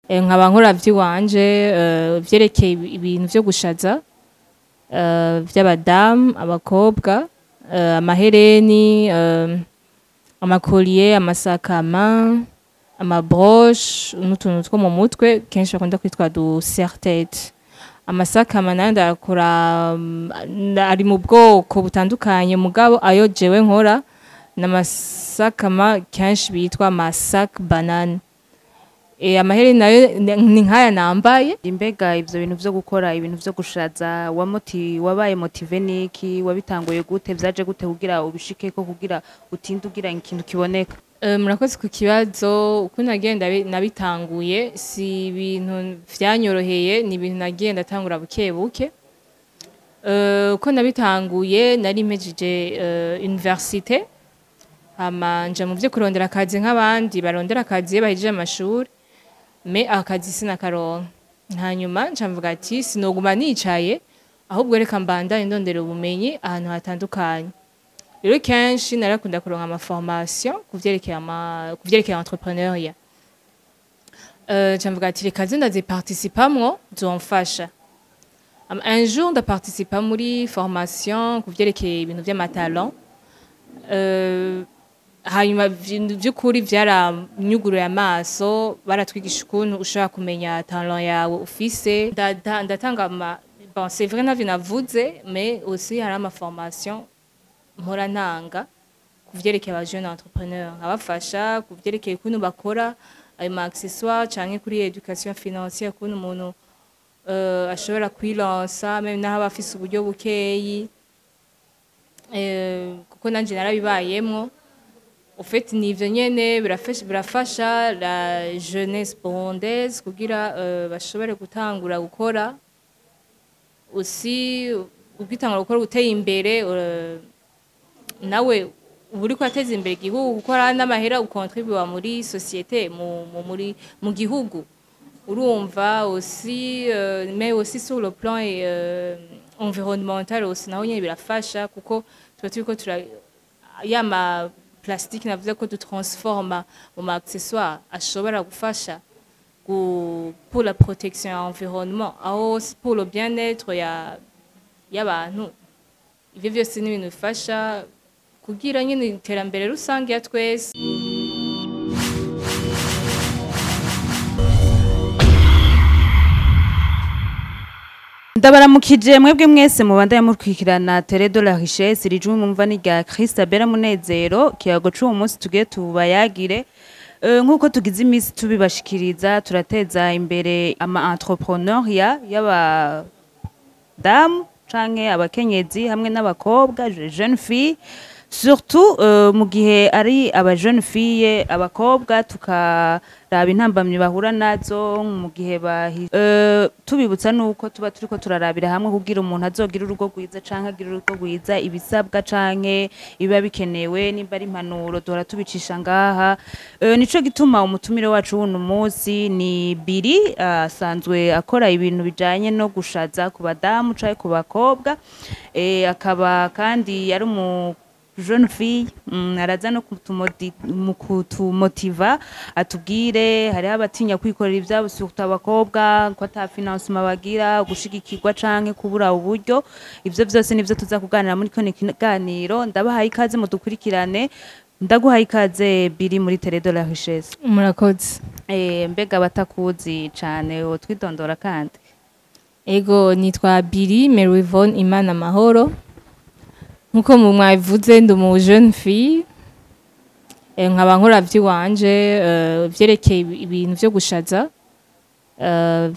Nkaba nkora vy'iwanje vyerekeye ibintu vyo gushaza vy'abadamu, abakobwa, amahereni, amacollier, amasakama, amabroche n'utuntu two mu mutwe kenshi bakunda kwitwa du serre-tête. Amasakama nayo ndayakora, ari mu bwoko butandukanye, mugabo ayo jewe nkora n'amasakama kenshi bitwa amasac banane. Amahereni nayo ni nkaya nambaye. Imbega ivyo bintu vyo gukora ibintu vyo gushaza, wabaye motivé niki? Wabitanguye gute? Vyaje gute kugira ubishikeko, kugira utinde ugira ikintu kiboneka? Murakoze ku kibazo. Uko nagiye nabitanguye, si ibintu vyanyoroheye, ni ibintu nagiye ndatangura buke buke. Uko nabitanguye, nari mpejeje université, hama nja mu vyo kurondera akazi nk'abandi barondera akazi iyo bahejeje amashuri, mais akazi sinakaronka. Hanyuma nca mvuga ati sinoguma nicaye, ahubwo reka mbandanye ndondera ubumenyi ahantu hatandukanye. Rero kenshi narakunda kuronka ama formation kuvyerekeye entrepreneuriat. Nca mvuga ati reka nze ndaziparticipamwo, zomfasha. Un jour ndaparticipa muri formation kuvyerekeye ibintu vy'amatalent. Hanyuma vy'ukuri vyaranyuguruye amaso, baratwigisha ukuntu ushobora kumenya talent yawe ufise. Ndatanga ama, bon, c'est vrai ntavyo navuze, mais aussi hari ama formation mpora ntanga kuvyerekeye aba jeune entrepreneur, nkabafasha kuvyerekeye ukuntu bakora ayo ma accessoires, canke kuri éducation financière, ukuntu umuntu ashobora kwilansa même naho aba afise uburyo bukeyi, kuko nanje narabibayemwo. Au fait, ni ivyo nyene birafasha la jeunesse burundaise kugira bashobore gutangura gukora aussi. Ugitangura gukora uteye imbere, nawe uba uriko urateza imbere igihugu, kuko hari n'amahera ukontribuwa muri société, mu gihugu, urumva. Aussi mais aussi sur le plan environnemental aussi, naho nyene birafasha, kuko tuba turiko tura ya ma plastique navuze ko dutransforma mu ma accessoire ashobora gufasha pour la protection ya environnement, aho pour le bien-être ya y'abantu. Ivyo vyose ni ibintu bifasha kugira nyene iterambere rusange ya twese. Ndabaramukije mwebwe mwese mubandanya mukurikirana Télé de la Richesse. Rijwi mwumva ni rya Christabella Munezero. Kiyago c'uwo munsi tugiye tubayagire, nkuko tugize imisi tubibashikiriza, turateza imbere ama entrepreneuriat y'aba damu canke abakenyezi hamwe n'abakobwa, jeune fille surtout. Mu gihe ari aba jeune fille, abakobwa, tukaraba intambamyi bahura nazo mu gihe bahi, tubibutsa nuko tuba turiko turarabira hamwe kugira umuntu azogira urugo rwiza canke agira urugo rwiza, ibisabwa canke ibiba bikenewe, nimba ari impanuro duhora tubicisha ngaha. Nico gituma umutumire wacu w'uno munsi ni Biri, asanzwe akora ibintu bijanye no gushaza ku badamu canke ku bakobwa, akaba kandi ari umu jeune fille. Araza no mu kutumotiva, atubwire hariho abatinya kwikorera ivyabo, surtout abakobwa, ko ata financement bagira, gushigikirwa canke kubura uburyo. Ivyo vyose nivyo tuza kuganira muri kino kiganiro. Ndabahaye ikaze mudukurikirane. Ndaguhaye ikaze Biri muri Télé de la Richesse. Murakoze. Mbega batakuzi cane, wotwidondora kandi? Ego, nitwa Biri Merivone Imana Mahoro. Nkuko mu mwabivuze, ndi umu jeune fille. Nkaba nkora vy'iwanje vyerekeye ibintu vyo gushaza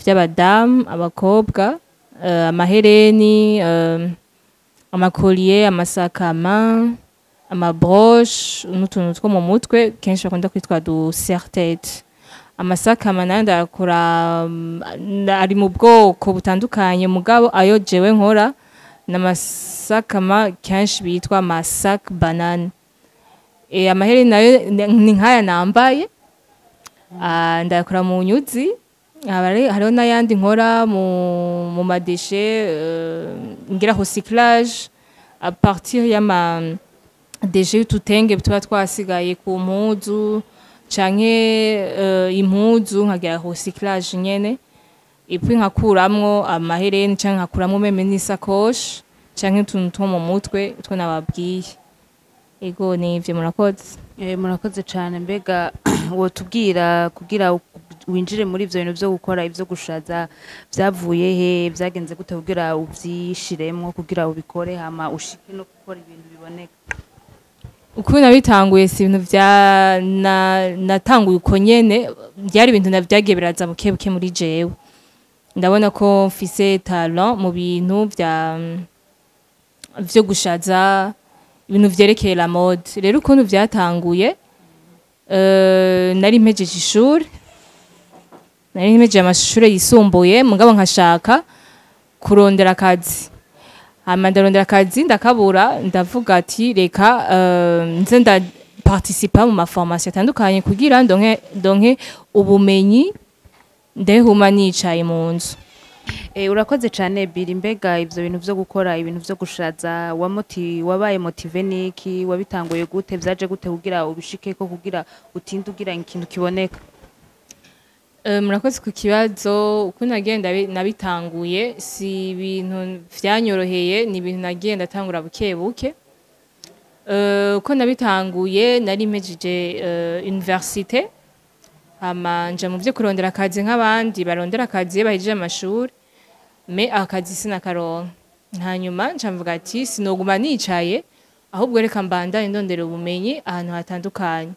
vy'abadamu, abakobwa, amahereni, amacollier, amasakama, amabroche n'utuntu two mu mutwe kenshi bakunda kwitwa du serre-tête. Amasakama nayo ndayakora, ari mu bwoko butandukanye, mugabo ayo jewe nkora n'amasakama kenshi bitwa amasac banane. Amahereni nayo ni nkaya nambaye. Ndayakora mu nyuzi. Hariho n'ayandi nkora mu madéchets, ngira recyclage à partir y'ama déchets y'ututenge tuba twasigaye ku mpuzu. Canke impuzu nkagira recyclage nyene, et puis nkakuramwo amahereni canke nkakuramwo même n'isakoshi canke utuntu two mu mutwe two nababwiye. Ego, nivyo, murakoze. Murakoze cane. Mbega wotubwira, kugira winjire muri ivyo bintu vyo gukora ivyo gushaza, vyavuye he? Vyagenze gute kugira uvyishiremwo, kugira ubikore, hama ushike no gukora ibintu biboneka? Uko nabitanguye, si ibintu vya natanguye uko nyene. Byari ibintu na vyagiye biraza buke buke muri jewe. Ndabona ko mfise talent mu bintu vyo gushaza, ibintu vyerekeye la mode. Rero ukuntu vyatanguye, nari mpejeje ishuri, nari mpejeje amashure yisumbuye, mugabo nkashaka kurondera akazi. Hama ndarondera akazi, ndakabura. Ndavuga ati reka nze ndaparticipa mu maformation atandukanye kugira ndonke ubumenyi, ndehuma nicaye mu nzu. Urakoze cane, Biri. Mbega ivyo bintu vyo gukora ibintu vyo gushaza, wabaye motivé niki? Wabitanguye gute? Vyaje gute kugira ubishikeko, kugira utinde ugira ikintu kiboneka? Murakoze ku kibazo. Uko nagenda nabitanguye, si ibintu vyanyoroheye, ni ibintu nagiye ndatangura buke buke. Uko nabitanguye, nari mpejeje université, hama nja mu vyo kurondera akazi nk'abandi barondera akazi iyo bahejeje amashuri, mais akazi sinakaronka. Hanyuma nca mvuga ati sinoguma nicaye, ahubwo reka mbandanye ndondera ubumenyi ahantu hatandukanye.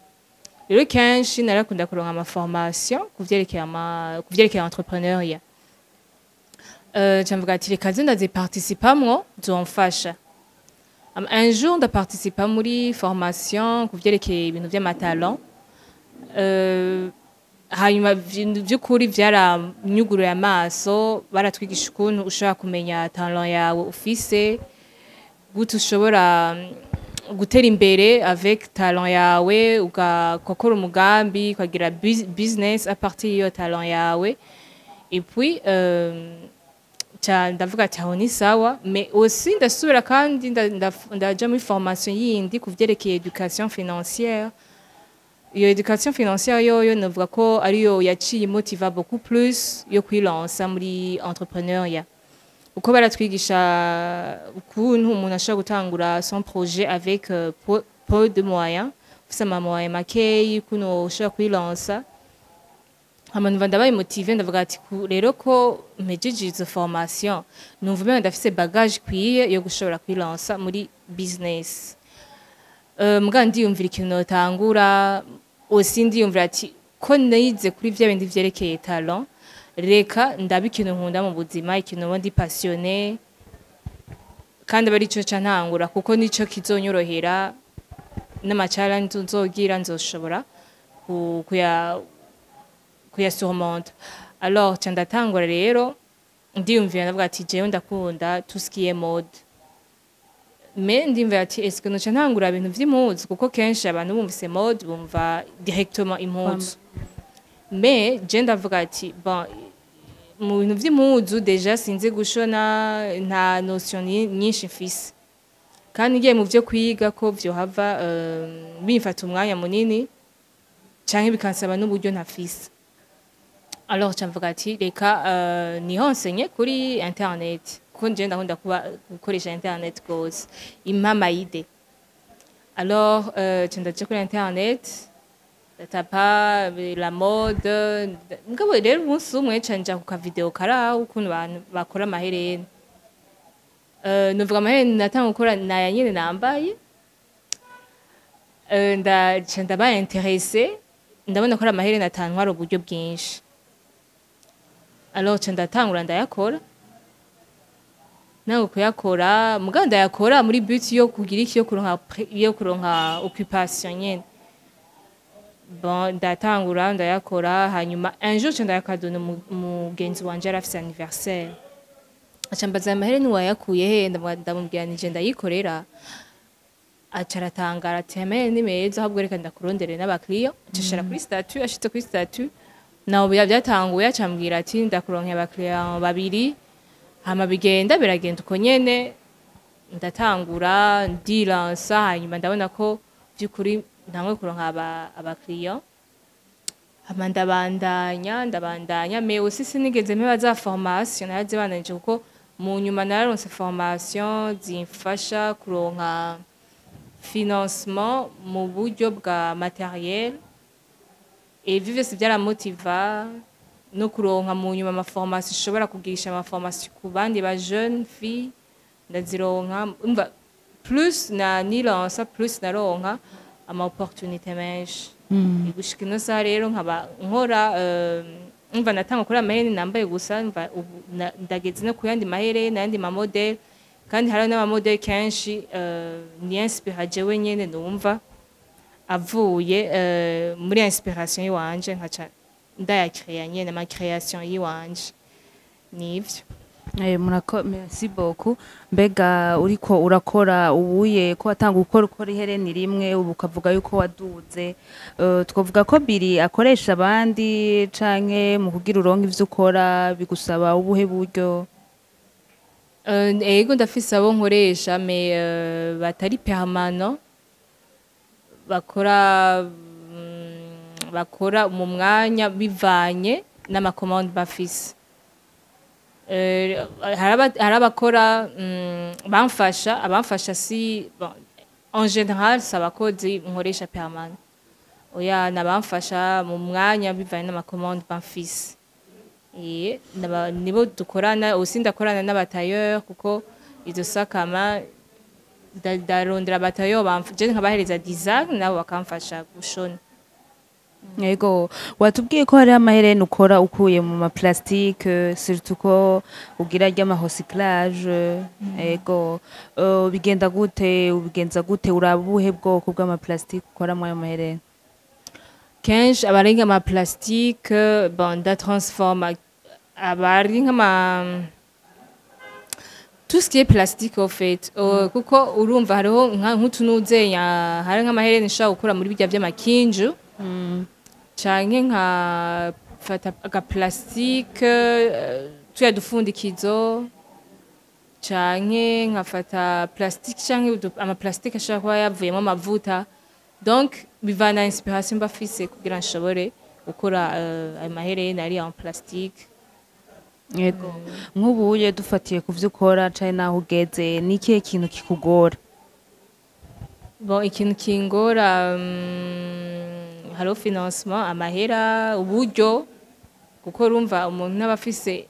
Rero kenshi narakunda kuronka amaformation kuvyerekeye entrepreneuriat. Nca mvuga ati reka nze ndaziparticipamwo, zomfasha. Un jour ndaparticipa muri formation kuvyerekeye ibintu vy'amatalent. Hanyuma vy'ukuri vyaranyuguruye amaso. Baratwigisha ukuntu ushobora kumenya talent yawe ufise, gute ushobora gutera imbere avec talent yawe, ugakora umugambi, ukagira business à partir y'iyo talent yawe. Et puis ca ndavuga ati aho ni sawa, mais aussi ndasubira kandi ndaja muri formation yindi ku vyerekeye éducation financière. Iyo éducation financière yoyo novuga ko ariyo yaciye motiva beaucoup plus yo kwilansa muri entrepreneuriat, uko baratwigisha ukuntu umuntu ashobora gutangura son projet avec peu de moyens, ufise ama moyens makeyi, ukuntu ushobora kwilansa. Hama numva ndabaye motivé, ndavuga ati rero ko mpejeje izo formation, numva umenga ndafise bagage ikwiye yo gushobora kwilansa muri business. Muga ndiyumvira ikintu notangura. Aussi ndiyumvira ati ko nize kuri vya bindi vyerekeye talent, reka ndabe ikintu nkunda mu buzima, ikintu uba ndi passionné, kandi aba arico ca ntangura, kuko nico kizonyorohera n'ama challenge nzogira nzoshobora kuyasurmonta. Alors ca ndatangura rero, ndiyumvira, ndavuga ati jewe ndakunda tout ce qui est mode, mais ndiyumvira ati est-ce que noca ntangura ibintu vy'impuzu? Kuko kenshi abantu bumvise mode bumva directement impuzu. Mais je ndavuga ati bon, mu bintu vy'impuzu déjà sinzi gushona, nta notion nyinshi mfise, kandi ngiye mu vyo kwiga ko vyohava bimfata umwanya munini canke bikansaba n'uburyo ntafise. Alors ca mvuga ati reka nihensenye kuri internet, kuko nje ndakunda kuba gukoresha internet gose, impa ama idées. Alors ca ndaja kuri internet, ndatapa la mode. Mugabo rero umunsi umwe ca nja ku kavideo karaho ukuntu abantu bakora amahereni. Nuvuga amahereni natanga gukora naya nyene nambaye. Ndaca ndaba intéressée, ndabona ko ari amahereni atantwara uburyo bwinshi. Alors ca ndatangura ndayakora, nango kuyakora, mugabo ndayakora muri but yo kugira iki? Yo kuronka occupation nyene. Bon, ndatangura ndayakora, hanyuma un jour ca ndayakadona umugenzi wanje, yari afise anniversaire, aca mbaza amahereni wayakuye he? Ndamubwira nije ndayikorera. Aca aratangara ati amahereni ni meza, ahubwo reka ndakurondere n'abakiriya. Aca ashira kuri statut, ashitse kuri statut naho byatanguye, aca ambwira ati ndakuronkeye abakiriya babiri. Hama bigenda biragenda uko nyene, ndatangura ndilansa. Hanyuma ndabona ko vy'ukuri ntangwe kuronka abakiriya. Hama ndabandanya, ndabandanya, mais aussi sinigeze mpeba za formation, narazibandanije kuko mu nyuma nararonse formation zimfasha kuronka financement mu buryo bwa matériel. Et ivyo vyose byaramotiva no kuronka mu nyuma amaformation ushobora kugirisha amaformation ku bandi ba jeune fille, ndazironka. Umva, plus na nilansa, plus naronka ama opportunité menshi. Gushika ino saha rero nkaba nkora, umva, natanga kuri amahereni nambaye gusa, umva, ubu ndageze no ku yandi mahereni n'ayandi ma modèle, kandi hariho n'amamodèle kenshi ni inspira jewe nyene, numva avuye muri inspiration yiwanje, nkaca ndayakreya nyene, ama création yiwanje, nivyo. Merci beaucoup. Mbega uriko urakora ubuye, ko watanga gukora ihereni rimwe, ubu ukavuga yuko waduze, twavuga ko biri akoresha abandi, canke mu kugira uronke ivyo ukora bigusaba ubuhe buryo? Ego, ndafise abo nkoresha, mais batari permanent, bakora mu mwanya bivanye n'amakomande bafise. Hari abakora, bamfasha, abamfasha si bon, en général si abakozi nkoresha permanent, oya, nabamfasha mu mwanya bivanye n'amakomande bamfise. Nibo dukorana. Aussi ndakorana n'abatailleur, kuko izo sakama ndarondera abatailleur je nkabahereza design, nabo bakamfasha gushona. Yego, watubwiye ko hariho amahereni ukora ukuye mu ma plastique, surtout ko ugira ry'ama recyclage. Yego, bigenda gute? Ubigenza gute? Uraba ubuhe bwoko bw'ama plastique ukoramo ayo mahereni? Kenshi aba ari nk'ama plastique, bon, ndatransforma, aba ari nk'ama tout ce qui est plastique au fait. Kuko urumva hariho nk'utunuzenya, hari nk'amahereni nshobora gukura muri birya vy'amakinju, canke nkafata aga plastique, tuya dufundikizo, canke nkafata plastique, canke ama plastique ashobora kuba yavuyemo amavuta. Donc bivana inspiration mba mfise kugira nshobore gukora ayo mahereni ari en plastique. Yego, nk'ubuye dufatiye ku vyo ukora canke naho ugeze, ni ikihe kintu kikugora? Bon, ikintu kingora, hariho financement, amahera, uburyo, kuko urumva umuntu ntaba afise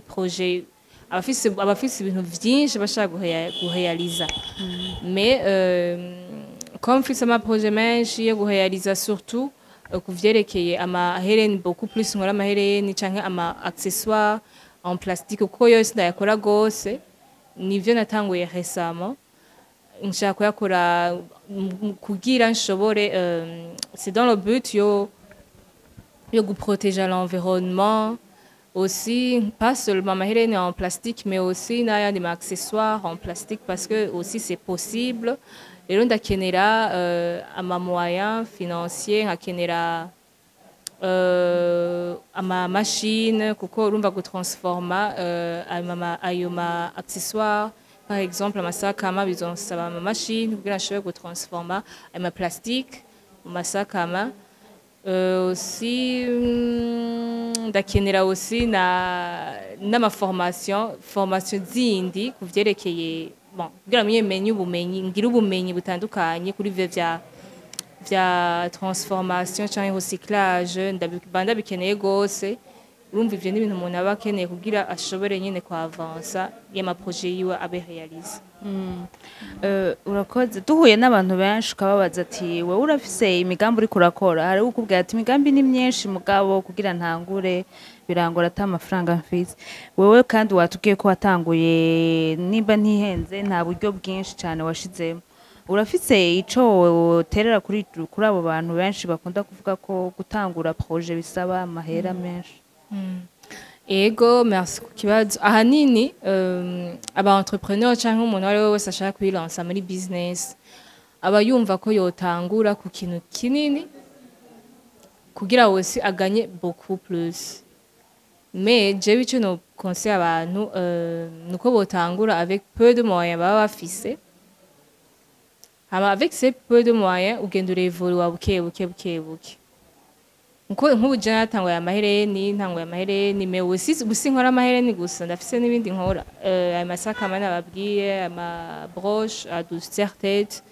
projet, aba afise ibintu vyinshi bashaka guheyaliza. Mais comme mfise ama projet menshi yo guheyaliza, surtout ku vyerekeye amahereni, beaucoup plus nkora amahereni canke ama accessoires en plastique, kuko yose ndayakora gose, nivyo natanguye récemment, nshaka kuyakora kugira nshobore, c'est dans le but yo guprotéger l'environnement aussi, pas seulement amahereni en plastique, mais aussi n'ayandi ma accessoires en plastique, parce que aussi c'est possible. Rero ndakenera ama moyens financiers, nkakenera ama machine, kuko urumva gutransforma ayo ma accessoires, par exemple amasakama, bizonsaba ama machine kugira nshobore gutransforma ayo ma plastique mu masakama. Aussi ndakenera aussi na n'ama formation zindi ku vyerekeye, bon, kugira ngo menye ubumenyi, ngire ubumenyi butandukanye kuri ivyo vya transformation canke recyclage. Mba ndabikeneye gose. Urumva, ivyo ni ibintu umuntu aba akeneye kugira ashobore nyene kuavansa, y'ama projet yiwe abe réalisé. Urakoze. Duhuye n'abantu benshi ukababaza ati: "Wewe urafise imigambi uriko urakora?" Hari ukubwira ati: "Imigambi ni myinshi, mugabo kugira ntangure birangora ata amafaranga mfise." Wewe kandi watubwiye ko watanguye, nimba ntihenze, nta buryo bwinshi cane washizemo. Urafise ico woterera kuri abo bantu benshi bakunda kuvuga ko gutangura projet bisaba amahera menshi? Ego, merci ku kibazo. Ahanini aba entrepreneur canke umuntu uwo ari we wese ashaka kwilansa muri business aba yumva ko yotangura ku kintu kinini kugira wese aganye beaucoup plus. Mais jewe ico no conseil abantu, nuko botangura avec peu de moyens baba bafise, hama avec ces peu de moyens ugenda urevoluwa buke buke buke buke. Nko nk'ubu je natanguye amahereni, ntanguye amahereni, mais aussi ubu sinkora amahereni gusa, ndafise n'ibindi nkora. Aya masakama nababwiye, ama broche adu serre-tête,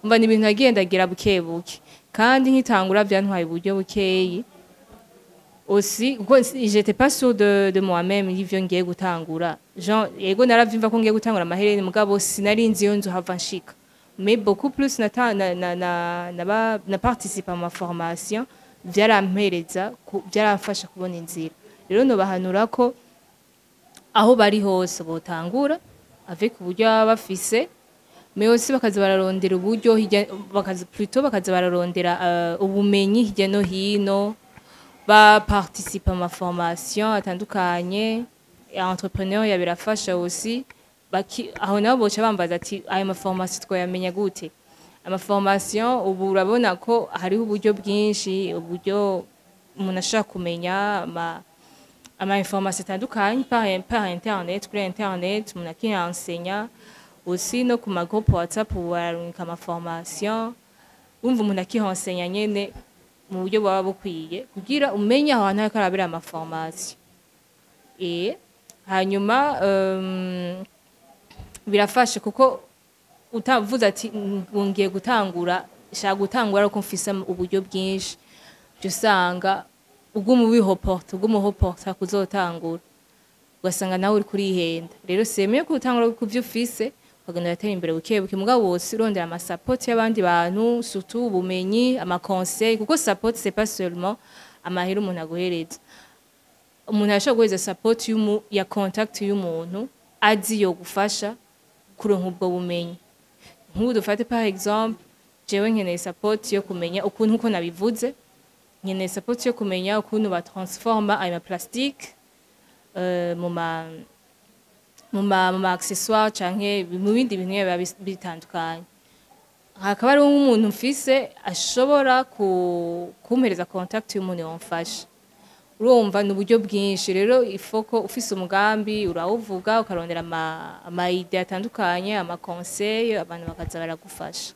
umva ni ibintu nagiye ndagira buke buke, kandi nkitangura vyantwaye uburyo bukeyi aussi, kuko j'étais pas sûre de moi-même y'ivyo ngiye gutangura. Genre yego, naravyumva ko ngiye gutangura amahereni, mugabo sinari nzi iyo nzohava nshika. Mais beaucoup plus nata na na na naba na participa mu ma formation, vyarampereza vyaramfasha kubona inzira. Rero nobahanura ko aho bari hose botangura avec uburyo baba bafise, mais aussi bakaza bararondera uburyo hirya, bakaza plutôt bakaza bararondera ubumenyi hirya no hino, ba participa mu ma formation atandukanye ya entrepreneur ya birafasha aussi. Aho nabo boca bambaza ati: "Ayo ma formation twoyamenya gute?" Ama formation ubu urabona ko hariho uburyo bwinshi, uburyo umuntu ashobora kumenya ama information atandukanye par internet, kuri internet umuntu akiyensenya aussi, no ku ma groupe WhatsApp ubu bararungika ama formation. Wumva umuntu akihensenya nyene mu buryo bwaba bukwiye kugira umenye aho hantu hariko harabera ama formation. Hanyuma birafasha kuko utavuze ati ngiye gutangura, shaka gutangura ariko mfise uburyo bwinshi, uca usanga uguma ubihoporta, uguma uhoporta kuzotangura, ugasanga nawe uri kurihenda. Rero semeye ko utangura ku byo ufise, ukagenda uratera imbere buke buke, mugabo wose urondera ama support y'abandi bantu, surtout ubumenyi, ama conseil, kuko support c'est pas seulement amahera umuntu aguhereza. Umuntu arashobora guhereza support ya contact y'umuntu azi yo gufasha kuronka ubwo bumenyi. Nk'ubu dufate par exemple, jewe nkeneye support yo kumenya ukuntu, uko nabivuze, nkeneye support yo kumenya ukuntu batransforma ayo ma plastique mu ma accessoire canke mu bindi bintu biba bitandukanye. Hakaba hariho nk'umuntu mfise ashobora kumpereza contact y'umuntu yomfasha. Urumva ni uburyo bwinshi. Rero ifoko ufise umugambi urawuvuga, ukarondera ama idée atandukanye, ama conseil, abantu bakaza baragufasha.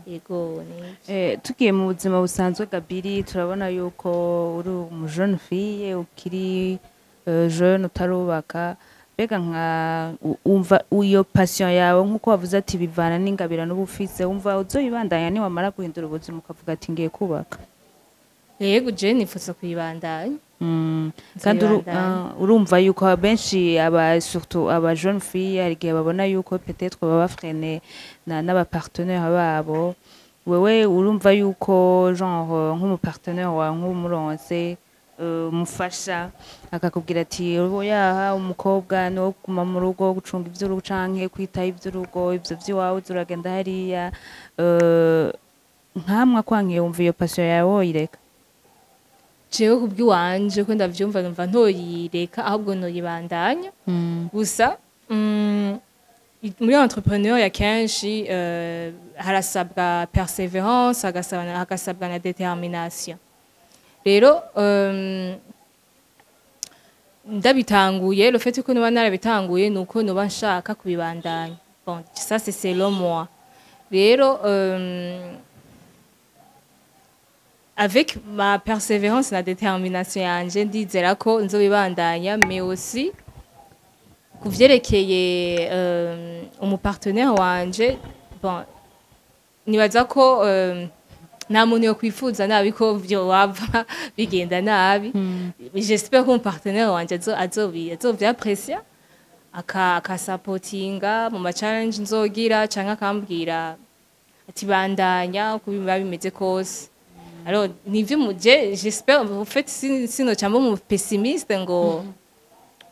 Yego, ni ivyo. Tugiye mu buzima busanzwe, Gabiri, turabona yuko uri umu jeune fille ukiri jeune, utarubaka. Mbega nka wumva iyo passion yawe, nk'uko wavuze ati bivana n'ingabira n'ubufise, wumva uzoyibandanya niwamara guhindura ubuzima ukavuga ati ngiye kubaka? Yego, je nifuza kuyibandanya. Kandi Nzoyibandanya. Urumva yuko benshi aba, surtout aba jeune fille, hari igihe babona yuko peut-être baba freiné na n'aba partenaire babo. Wewe urumva yuko genre nk'umu partenaire wawe, nk'umuronse umufasha, akakubwira ati: "Oyaha, umukobwa ni wo kuguma mu rugo, gucunga ivy'urugo canke kwitaho ivy'urugo, ivyo vy'iwawe uragenda hariya," nkamwe akwankiye, wumva iyo passion yawe woyireka? Jewe kubw'iwanje ko ndavyumva, numva ntoyireka, ahubwo noyibandanya. Gusa muri entrepreneur ya kenshi harasabwa persévérance, hagasabwa na détermination. Rero ndabitanguye, le fait ko noba narabitanguye nuko noba nshaka kubibandanya. Bon, ça c'est selon moi. Rero avec ma persévérance na détermination yanje, ndizera ko nzobibandanya. Mais aussi kuvyerekeye umupartenaire wanje, bon, nibaza ko nta muntu yo kwifuza nabi ko vyo wava bigenda nabi. J'espère ko umupartenaire wanje azovyaprecia, akasapotinga mu ma challenge nzogira, canke akambwira ati: "Bandanya uko biba bimeze kose." Alors nivyo muje, j'espère. En fait sino cyangwa mu pessimiste ngo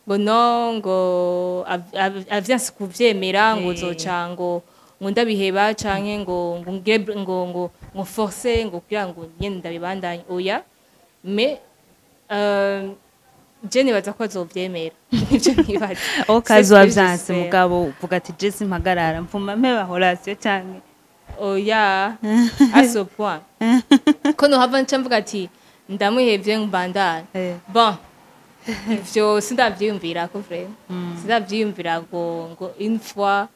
no ngo avyanse kuvyemera, ngo uzoca ngo ndabiheba, canke ngo ngire ngo force ngo kugira ngo nyene ndabibandanye. Oya, mais je nibaza ko azovyemera, nivyo nibaza. Okazi C'est ce que wavyanse, j'espère. mugabo uvuga ati: "Je simpagarara, mvuma mpeba relation," canke? Oya, à ce point ko nohava nca mvuga ati ndamuhevye mbandanye, bon, ivyo sindavyiyumvira ko vraiment, sindavyiyumvira ngo une fois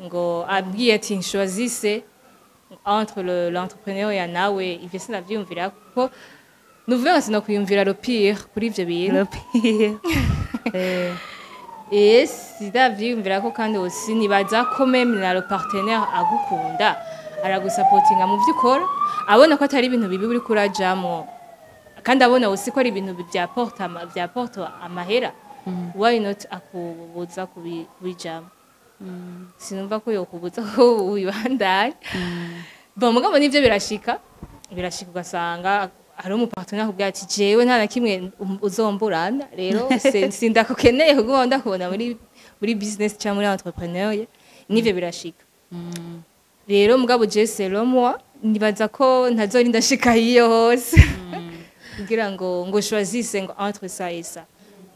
ngo abwiye ati choisissez entre l'entrepreneuriat nawe, ivyo sindavyiyumvira kuko Nuvuga ngo sinokwiyumvira le pire kuri ivyo bintu. Le pire. Et sindavyiyumvira ko, kandi aussi nibaza ko même na le partenaire agukunda aragusapotinga mu vyo ukora, abona ko atari ibintu bibi uriko urajamwo, kandi abona aussi ko ari ibintu vyapporte amahera, why not akubuza kubijamwo? Sinumva ko yokubuza ko ubibandanya. Bon, mugabo nivyo birashika ugasanga hari umupartenaire akubwira ati: "Jewe nta na kimwe uzomburana rero, sindakukeneye kuko ndakubona muri business cyangwa muri entrepreneur." Nivyo birashika rero, mugabo je, selon moi, nibaza ko ntazorinda shika hiyo hose kugira ngo choisisse ngo entre ça et ça.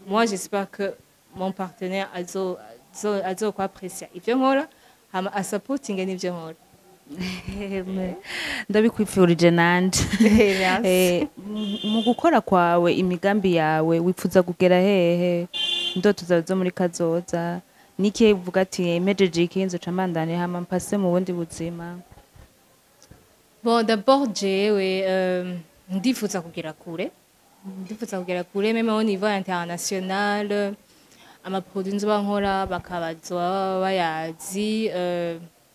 Moi, j'espère que mon partenaire azokwapprécia ivyo nkora, hama asupportinge n'ivyo nkora. Ndabikwifurije nanje. Merci. Mu gukora kwawe, imigambi yawe, wifuza kugera hehe? Indoto zawe zo muri kazoza niki? Uvuga ati: "Mpejeje iki, nzoca mbandanya hama mpase mu bundi buzima." Bon, d'abord jewe ndifuza kugera kure, ndifuza kugera kure même au niveau international. Amaproduit nzoba nkora bakabazwa baba bayazi.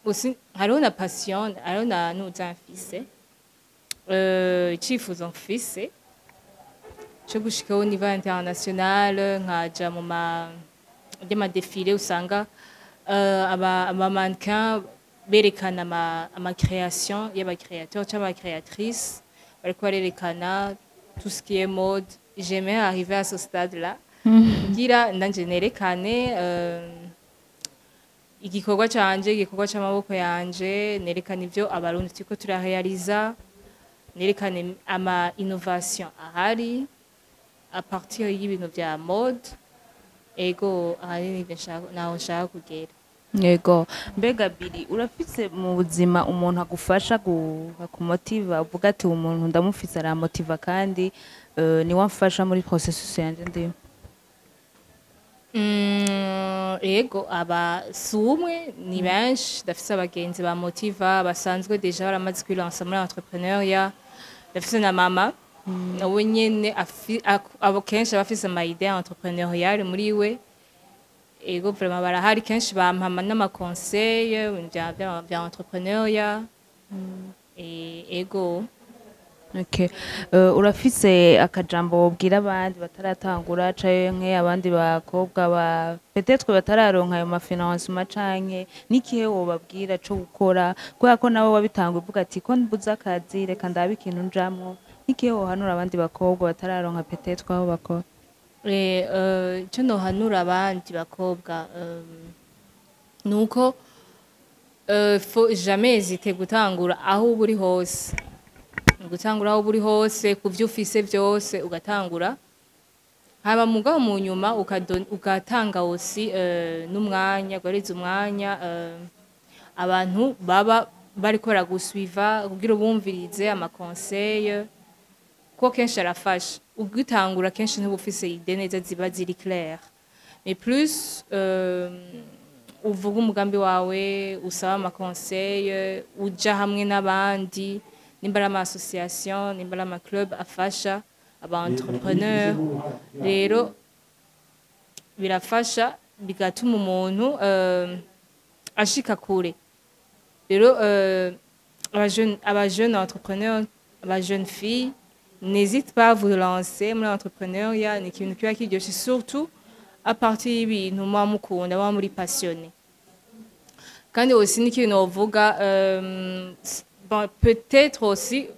Aussi hariho na passion, hariho na nuza mfise, icifuzo mfise co gushika au niveau international, nkaja mu ma ry'amadéfilé usanga aba mannequin berekana ama création y'aba créateur cyangwa aba créatrice bariko barerekana tout ce qui est mode. J'aimerais arriver à ce stade là kugira nanje nerekane igikorwa canje, igikorwa c'amaboko yanje, nerekane ivyo Abarundi turiko turarealiza, nerekane ama innovation ahari à partir y'ibintu vya mode. Ego, ahanini ivyo naho nshaka kugera. Yego. Mbega biri urafise mu buzima umuntu agufasha akumotiva, uvuga ati: "Uwo muntu ndamufise, aramotiva, kandi niwe amfasha muri processus yanje ndimo"? Ego, aba si umwe, ni benshi. Ndafise abagenzi ba motiva basanzwe déjà baramaze kwilansa muri entrepreneuriat. Ndafise na mama, nawe nyene abo kenshi aba afise ama idée entrepreneurial muri we. Ego, vraiment barahari, kenshi bampa n'ama conseil ibintu vya entrepreneuriat. Ego. Okay. Urafise akajambo wobwira abandi bataratangura, canke abandi bakobwa ba peut-être batararonka ayo mafinancement, canke n'ikihe wobabwira co gukora, kubera ko nawe wabitanguye uvuga ati: "Ko mbuze akazi, reka ndabe ikintu njamwo"? N'ikihe wohanura abandi bakobwa batararonka peut-être aho bakora? Ico nohanura abandi bakobwa nuko faut jamais hésiter gutangura aho uba uri hose, gutangura aho uba uri hose, ku vyo ufise vyose ugatangura, haba mugabo mu nyuma ugatanga aussi n'umwanya, guhereza umwanya abantu baba bariko baragusuiva kugira ubumvirize ama conseil, kuko kenshi arafasha. Ugitangura kenshi ntuba ufise idée neza ziba ziri claire, mais plus uvuga umugambi wawe, usaba ama conseil, uja hamwe n'abandi, nimba ari ama association, nimba ari ama club afasha aba entrepreneur, rero birafasha, bigatuma umuntu ashika kure. Rero aba jeune entrepreneur, aba jeune fille, n'hésite pas à vous lancer muri entrepreneuriat. Ni ikintu kiba kiryoshe, surtout à partir y'ibintu muba mukunda, muba muri passionné. Kandi aussi n'ikintu wovuga, bon, peut-être aussi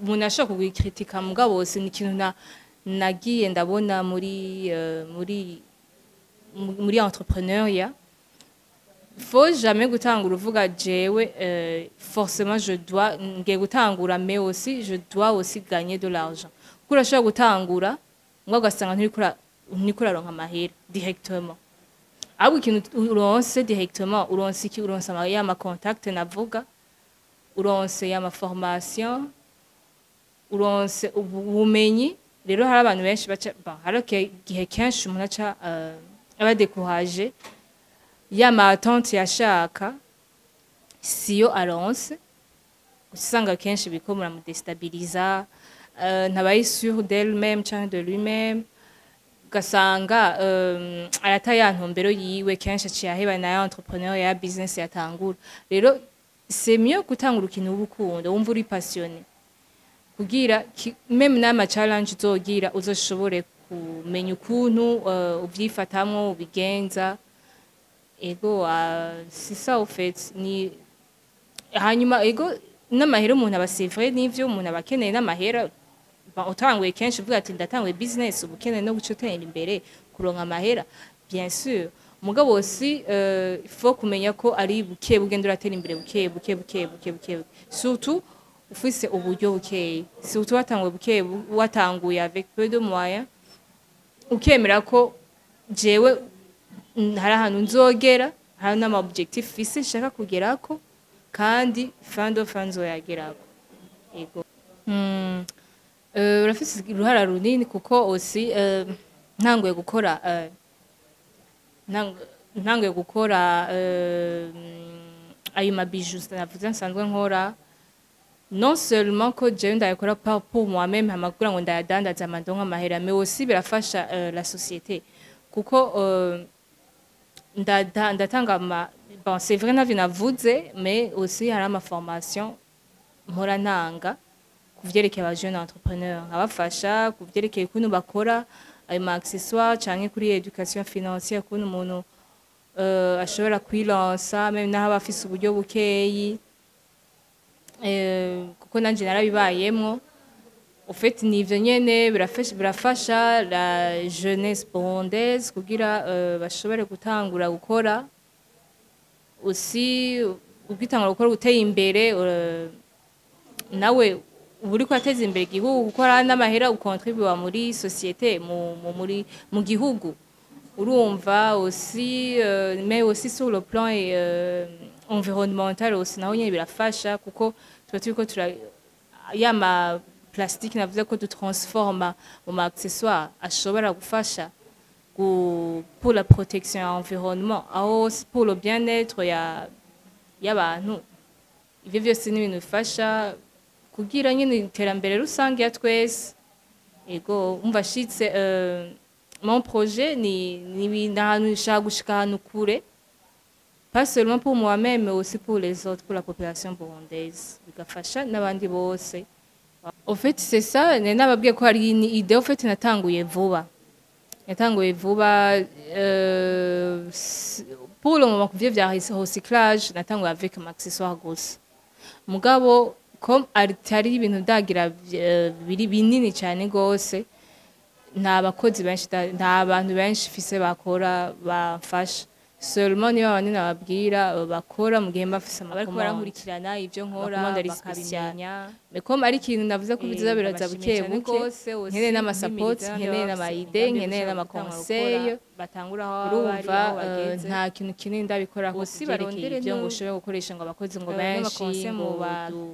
umuntu ashobora kugikritika, mugabo aussi ni ikintu nagiye ndabona muri entrepreneuriat: faut jamais gutangura uvuga: "Jewe forcément je dois, ngiye gutangura, mais aussi je dois aussi gagner de l'argent", kuko urashobora gutangura ngo ugasanga nturiko uraronka amahera directement. Ahubwo ikintu uronse directement, uronse iki? Uronse ya ma contact navuga, uronse ya ma formation, uronse ubumenyi. Rero hari abantu benshi baca, bon, hari igihe kenshi umuntu aca aba découragé, ya ma attente yashaka siyo aronse, usanga kenshi biriko muramudestabiliza. ntabaye sûr d'elle-même canke de lui-même, ugasanga arata ya ntumbero yiwe. Kenshi aciye aheba na ya entrepreneur, ya business yatangura. Rero c'est mieux gutangura ikintu uba ukunda, wumva uri passionné, kugira même n'ama challenge uzogira uzoshobore kumenya ukuntu uvyifatamwo, ubigenza. Ego, c'est ça au fait. Ni hanyuma ego n'amahera umuntu aba, c'est vrai, n'ivyo umuntu aba akeneye n'amahera. Ba, utanguye kenshi uvuga ati ndatanguye business, uba ukeneye no guca utera imbere, kuronka amahera, bien sûr. Mugabo aussi il faut kumenya ko ari buke bugenda uratera imbere, buke buke buke buke buke buke. Surtout ufise uburyo bukeyi, surtout watanguye buke, watanguye avec peu de moyens, ukemera ko jewe hari ahantu nzogera, hari n'ama objectif fise nshaka kugerako, kandi fin de fin nzoyagerako. Ego. Urafise uruhara runini, kuko aussi ntanguye gukora ayo ma bijoux navuze nsanzwe nkora, non seulement ko jewe ndayakora pour moi-même hama kugira ngo ndayadandaze amandonka amahera, mais aussi birafasha la société, kuko ndatanga ama, bon, c'est vrai navyo navuze, mais aussi hari ama formation mpora ntanga ku vyerekeye aba jeune entrepreneur, nkabafasha ku vyerekeye ukuntu bakora ayo ma accessoires, canke kuri éducation financière, ukuntu umuntu ashobora kwilansa même naho aba afise uburyo bukeyi, kuko nanje narabibayemwo. Au fait nivyo nyene birafasha la jeunesse burundaise kugira bashobore gutangura gukora. Aussi ugitangura gukora uteye imbere, nawe uba uriko urateza imbere igihugu, kuko hari n'amahera ukontribuwa muri société, mu gihugu, urumva. Aussi mais aussi sur le plan environnemental aussi naho nyene birafasha, kuko tuba turiko tura ya ma plastique navuze ko dutransforma mu ma accessoire ashobora gufasha pour la protection ya environnement, aho pour le bien-être ya y'abantu. Ivyo vyose ni ibintu bifasha kugira nyene iterambere rusange ya twese. Ego, umva shitse mon projet ni ibintu ahantu nshaka gushika, ahantu kure, pas seulement pour moi-même mais aussi pour les autres, pour la population burundaise, bigafasha n'abandi bose. Au fait c'est ça, nari nababwiye ko hari ni idée au fait natanguye vuba. Pour le moment kuvyo vya recyclage natanguye avec ama accessoire gusa, mugabo comme atari ibintu ndagira biri binini cyane gose, nta bakozi benshi, nta bantu benshi fise bakora bamfasha. Seulement niba abandi nababwira bakora mu gihe mba mfise bariko barankurikirana ivyo nkora bakabimenya. Mais comme ari ikintu navuze ko bizoza biraza buke buke, nkeneye n'ama support, nkeneye n'ama idées, nkeneye n'ama conseil. Batangura aho bari, Urumva aho bageze. Nta kintu kinini ndabikora ko Aussi kuvyerekeye barondere ivyo ngo ushobore gukoresha ngo abakozi ngo benshi, n'ama conseil ngo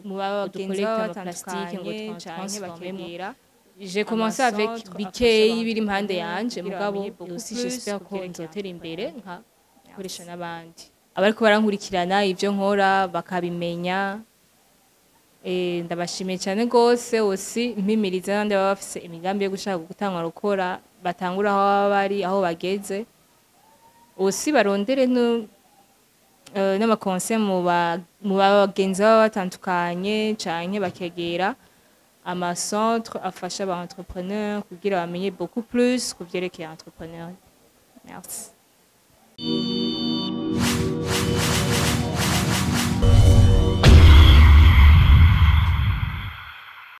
mu bagenzi ducollecte baba ama plastique ngo batandukanye canke transformemo. bakegera J'ai commencé avec ama centre bikeyi afasha biri impande abantu yanje, kugira mugabo bamenye beaucoup aussi plus j'espère ko kuvyerekeye nzotera imbere entrepreneur. nka koresha n'abandi abariko barankurikirana ivyo nkora bakabimenya. Ndabashimiye cyane gose. Aussi mpimiriza n'abandi baba bafise imigambi yo gushaka gutangura gukora, batangura aho baba bari, aho bageze. Aussi barondere n'ama conseil mu bagenzi baba batandukanye, canke bakegera ama centre afasha aba entrepreneur kugira bamenye beaucoup plus ku vyerekeye entrepreneur. Merci.